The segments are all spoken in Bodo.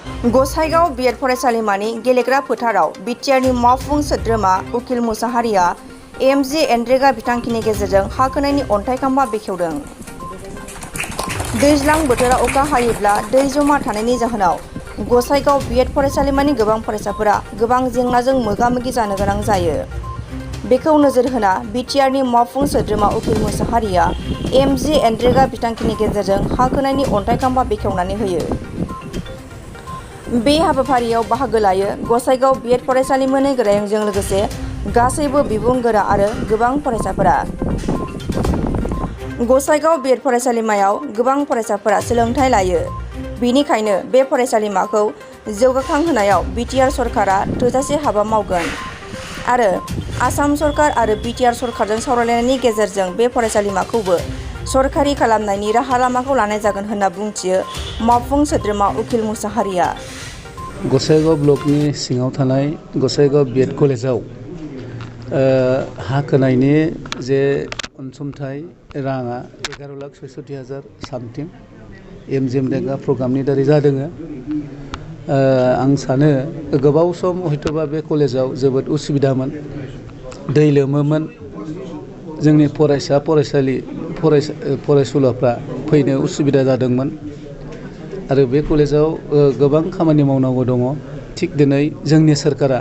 गसाइगाव बिएड फरायसालिमानि गेलेग्रा फोथाराव बिटिआरनि मावफुं सोद्रोमा उकिल मुसाहारिया MGNREGA बिथांखिनि गेजेरजों हा खोनायनि अन्थाइ खाम्फा बेखेवदों। दैज्लां बोथोराव अखा हायोब्ला दै जमा थानायनि जाहोनाव गसाइगाव बिएड फरायसालिमानि गोबां फरायसाफोरा गोबां जेंनाजों मोगा-मोगि जानो गोनां जायो। बेखौ नोजोर होना बिटिआरनि मावफुं सोद्रोमा उकिल मुसाहारिया MGNREGA बिथांखिनि गेजेरजों हा खोनायनि अन्थाइ खाम्फा बेखेवनानै होयो। बे हाबाफारियाव बाहागो लायो गसाइगाव बिएड फरायसालिमानि गोरायुंजों लोगोसे गासैबो बिबुंगोरा आरो गोबां फरायसाफोरा। गसाइगाव बिएड फरायसालिमायाव गोबां फरायसाफोरा सोलोंथाइ लायो। बेनिखायनो बे फरायसालिमाखौ जौगाखांहोनायाव बिटिआर सरकारा थोजासे हाबा मावगोन आरो आसाम सरकार आरो बिटिआर सरकारजों सावरायलायनायनि गेजेरजों बे फरायसालिमाखौबो सरकारि खालामनायनि राहा लामाखौ लानाय जागोन होनना बुंथियो मावफुं सोद्रोमा उकिल मुसाहारिया। गसाइगाव ब्लकनि सिङाव थानाय गसाइगाव बिएड कलेजाव हा खोनायनि जे अनसुंथाइ राङा 11,66,000 सामथिं MGNREGA प्रग्रामनि दारै जादों। आं सानो गोबाव सम हयथ'बा बे कलेजाव जोबोद उसुबिदामोन, दै लोमोमोन, जोंनि फरायसुलाफ्रा फैनो उसुबिदा जादोंमोन आरो बे कलेजाव गोबां खामानि मावनांगौ दङ। थिग दिनै जोंनि सोरखारा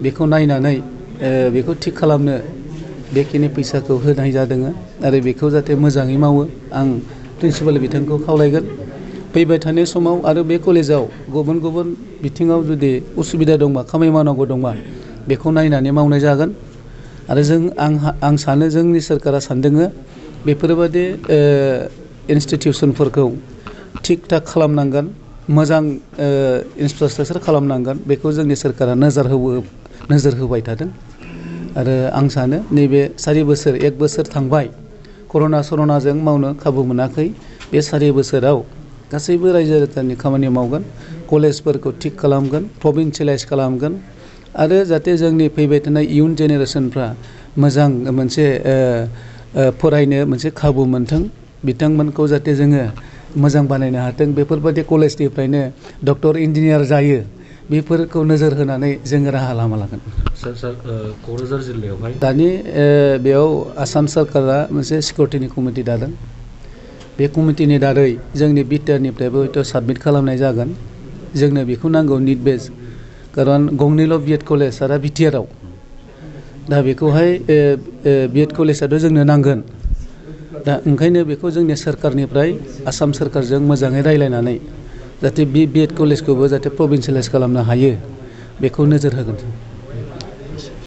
बेखौ नायनानै बेखौ थिग खालामनो बेखिनि फैसाखौ होनाय जादों आरो बेखौ जाहाथे मोजाङै मावो आं प्रिन्सिपाल बिथांखौ खावलायगोन। फैबाय थानाय समाव आरो बे कलेजाव गुबुन गुबुन बिथिङाव जुदि उसुबिदा दंबा, खामानि मावनांगौ दंबा बेखौ नायनानै मावनाय जागोन आरो आं सानो जोंनि सोरखारा सानदों बेफोरबादि इन्सटिटिउसनफोरखौ थिग थाक खालामनांगोन, मोजां इनफ्रास्ट्राकचार खालामनांगोन। बेखौ जोंनि सोरखारा नोजोर होबाय थादों आरो आं सानो नैबे 4 बोसोर 1 बोसोर थांबाय, कर'नाजों मावनो खाबु मोनाखै। बे 4 बोसोराव गासैबो रायजो राजानि खामानि मावगोन, कलेजफोरखौ थिग खालामगोन, प्रभिन्सियेलाइज खालामगोन आरो जाहाथे जोंनि फैबाय थानाय इयुन जेनेरेसनफ्रा मोजां मोनसे फरायनो मोनसे खाबु मोनथों, बिथांमोनखौ जाहाथे जोङो मोजां बानायनो हाथों। बेफोरबायदि कलेजनिफ्रायनो डक्टर, इन्जिनियार जायो, बेफोरखौ नोजोर होनानै जोङो राहा लामा लागोन। क'क्राझार जिल्लायावहाय दानि बेयाव आसाम सरकारा मोनसे सिकिउरिटिनि कमिटि दादों। बे कमिटिनि दारै जोंनि बिटिआरनिफ्रायबो हयथ' साबमिट खालामनाय जागोन। जोंनो बेखौ नांगौ निड बेस, खारन गंनैल' बिएड कलेज सारा बिटिआरआव। दा बेखौहाय बिएड कलेजआथ' जोंनो नांगोन। दा ओंखायनो बेखौ जोंनि सोरखारनिफ्राय आसाम सोरखारजों मोजाङै रायज्लायनानै जाहाथे बे बिएड कलेजखौबो जाहाथे प्रभिन्सियेलाइज खालामनो हायो, बेखौ नोजोर होगोन।